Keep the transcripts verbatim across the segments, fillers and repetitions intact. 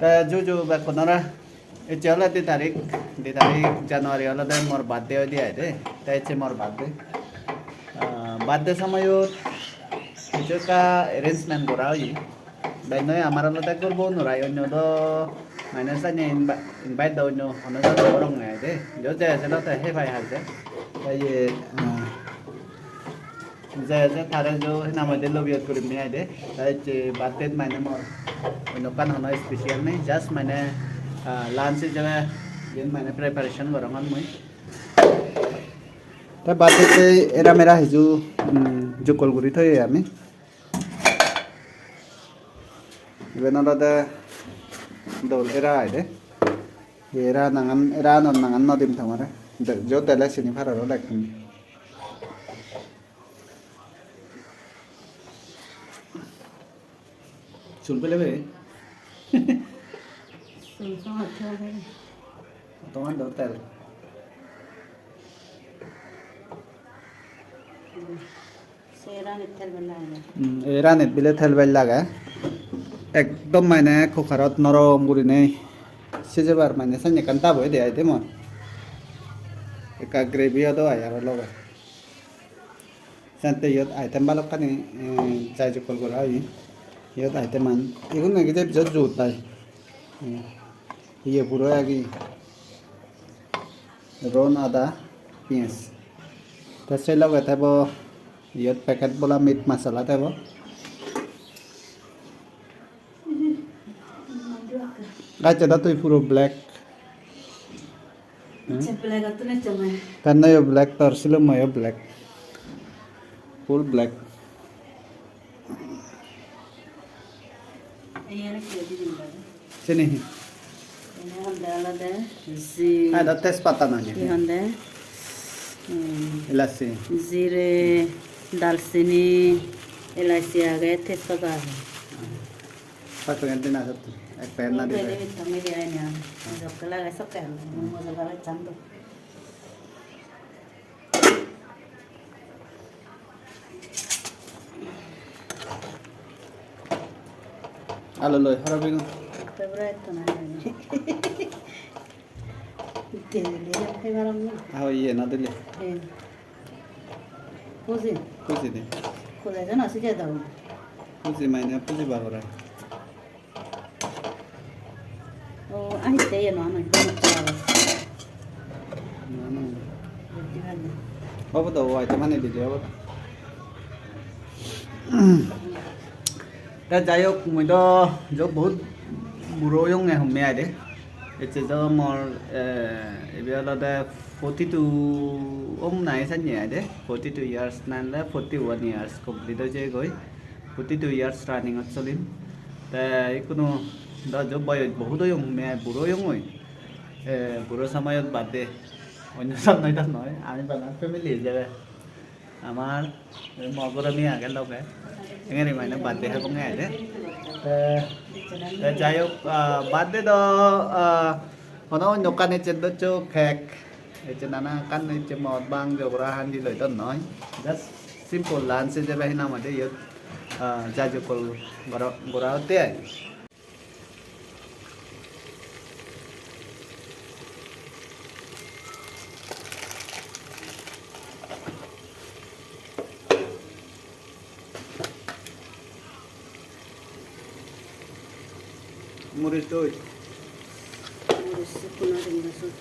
Eh, ju ju bekkunore, ecche ole di tarik, di tarik January olode mor birthday oide ai de, te ecche mor birthday. Ah, birthday somoyot hissu ekka arrangement gora oye. Bennoi amar olode gorbo onurai, onyo do mane sanye invi-, invite do onyo hono jone gorong ai de. Jo je ejelo te hei pai hai de. Te ye, ah, je je tare jo hinang hoide lobiyot gurim ni ai de. Te ecche birthday mane mor onyo ekkan hono special nei, just mane, ah, lunch ijebe yen mane preparation gorongor mui. Te birthday te era mera hissu, mm, jukkol guri toye ami. Iben olode dol era ai de. Ei era nangan, era anor nangan no dim tomare. De-, jo dele sini paror ole ekkene. Sul pele be? Sul so hot ho gaye. Tomar do tel. Se eranit tel bel lage. Hmm, eranit bile tel bel lage. Ekdom mane cookerot norom gurinei sijebar mane senne ekkan dabo ede ai de mor. Ekka gravy odo ai aro loge. Sente iyot item balokkani, eh, jai jokkol gora oye. Iyot item an, igun negi je bijot jut ai. Eh, iye puro agi. Ron ada, piyaj. Te se loge tebo iyot packet bola meat masala tebo. Gacche da tui puro black. Hmm? Ecche black ottun ecche mui. Penno yo black, tor silummo yo black. Full black. Iyen ekko di din bari. Sini hi? Iyen honde olode ji-, ah, da tejpatta nang. Hi honde? Hmm. Elaichi. Jire, dalchini, elaichi age, tejpatta age. Pakke gante na sotto. Ek packet na dibe. Ei, ei, ei, ei, ei, ei. Jokke lage sokke ami. Mui mojol bhab eccham do. Alu loi, horo bigun. Favorite to na. Dile, dile, favorite na. Aho, iye, na dile. Eh. Puji. Puji de. Kole jana sije daw. Puji mane puji bagore. O, ahitte ye no, no, no, no. No, no. Obo do, o item ani dide obo do. Te jai hok, mui do jo bahut buro oyonge homme ai de. Ecche do mor, eh, ibe olode forty-two om nahi sanne ai de. Forty-two years nahi ole forty-one years complete oi jeyegoi. Forty-two years running ot solim. Te ikkunu do jo boyoj bahut oyong, homme ai buro oyongoi. Eh, buro somoyot bad de. Onyo son noi do noi. Ami bana family ijebe. Amar ei mo gorani age loge. Engeri mane birthday hebonge ai de. Te, te jai hok, ah, birthday do, ah, hono onyo ekkan ecche doccho cake. Ecche nana ekkan ecche mod bang jogora hanji loi don noi. Just simple lunch ijebe hinang hoide iyot, ah, jai jokkol gora, gora otte ai. Moris doi. Moris ekkuna dum da sot.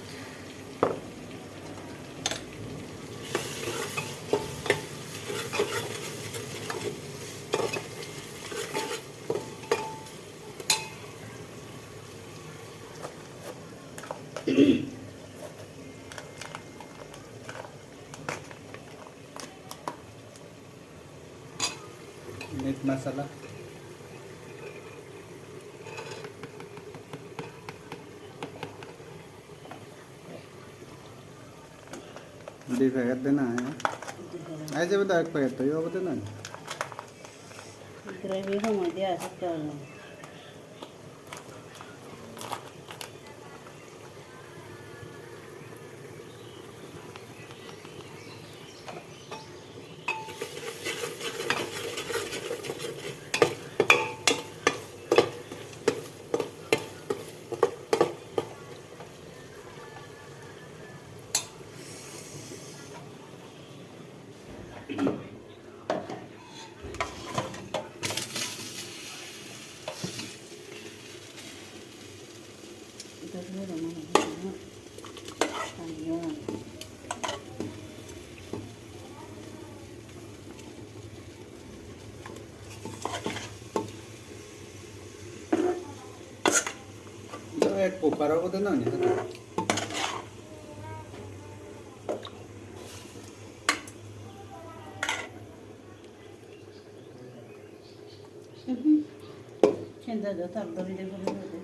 Meat masala. Di packet de na, eh? Di packet. Ai, jebe da ek packet to, yo, obo de na. Gravy hom oide ai, sekke olo. Cooker obode nw ni? Mhm. Sende do tar dori de guri de.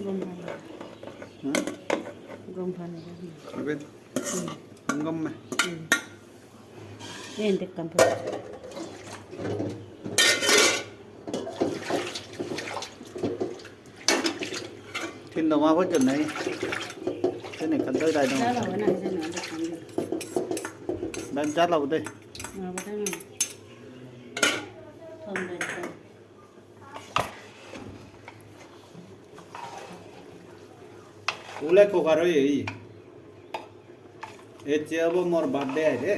Gom pani. Hmm? Gom pani de. Abe? Hmm. Gom me? Hmm. Yen dekkan pore. Tin doma pojjon nei. Seni ekkan doi dai dong. Jala bana jana dekkan. Dan jala bude. Na bana. Thon dai. Ule cooker oye ei. Ecche obo mor birthday ai de.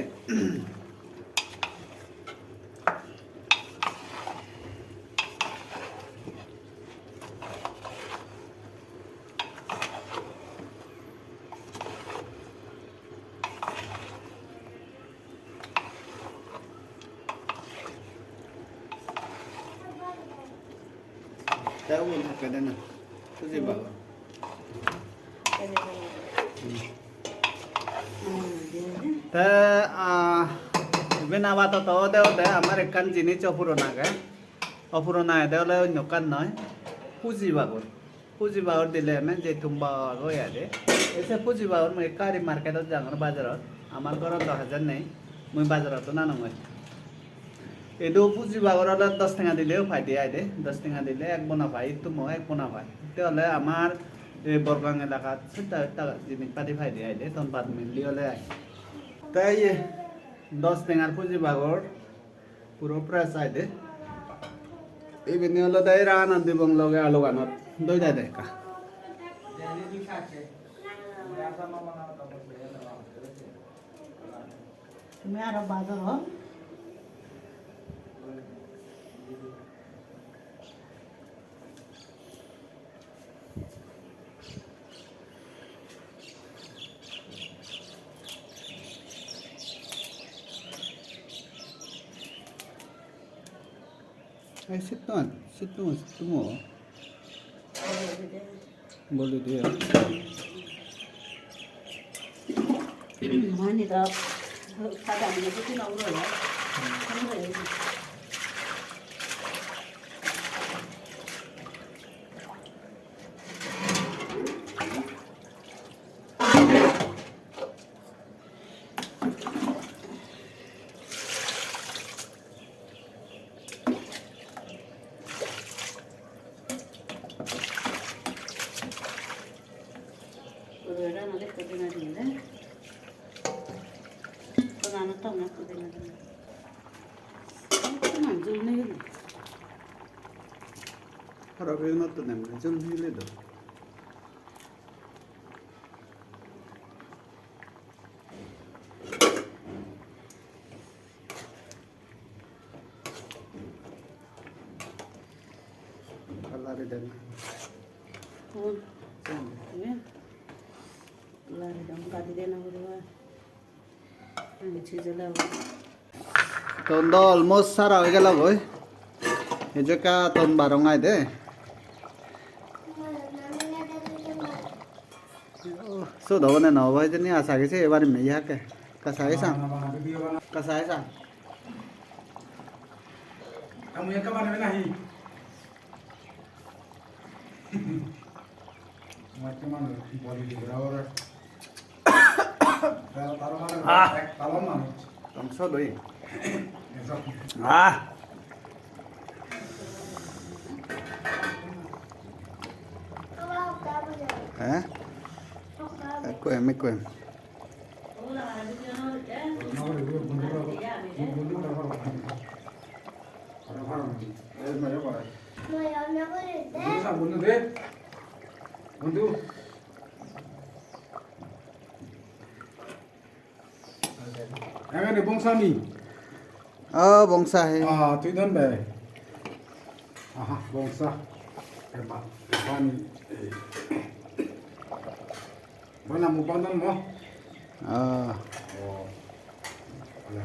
Te ubun hakke de na. Puji bagor. Hmm. Te, ah, iben apatoto ode ode amar ekkan jinis opuron age. Opuron agede ole onno ekkan noi. Puji bagor. Puji bagor dile ene je thum bagor oi age. Ei se puji bagor mui ekka guri marketot jangor bajarot. Amar gorot do hajar nei. Mui bajarottun anongoi. Idu puji bagor ole dos tenga dileyo paide ai de. Dos tenga dile ek bona pai, ittumo ek bona pai. Te ole amar ei Borgang elakat setta setta jinis padi paide ai de. Ton pat milli ole ai. Te iye dos tengar puji bagor. Puro fresh ai de. Ibeni olode ei rana dibong loge aluganot doi dai de ekka. Tumi aro bajor hon. Ei sitto an, sitto an, sitto mo. Boli de. Mani da, kada ni, buti na uro ya. Hara bhi matto nem, jol nile do. Lari den. Hon? Sen. Amen. Lari den, kadi den na puribo. Ami sijele. Ton do almost sara oi gelo goi. Ejo ekka ton barong ai de. Sot obo ne no obo hijeni, asa gei se ebar imme ye hakke. Kasai sang. Kasai sang. Kamu yang kapan nahi? Macam mana? Body di berapa? Kalau taruh mana? Ah. Ek talon mana? Tong so doi. Eso. Ah. Eh? Ekko em, ekko em. বন্ধু। Engani bongsami. Oh, bongsa he. Ah, tui don be. Aha, bongsa. Eba, bani. Bana mu bandon mo. Ah. Oh. Ala.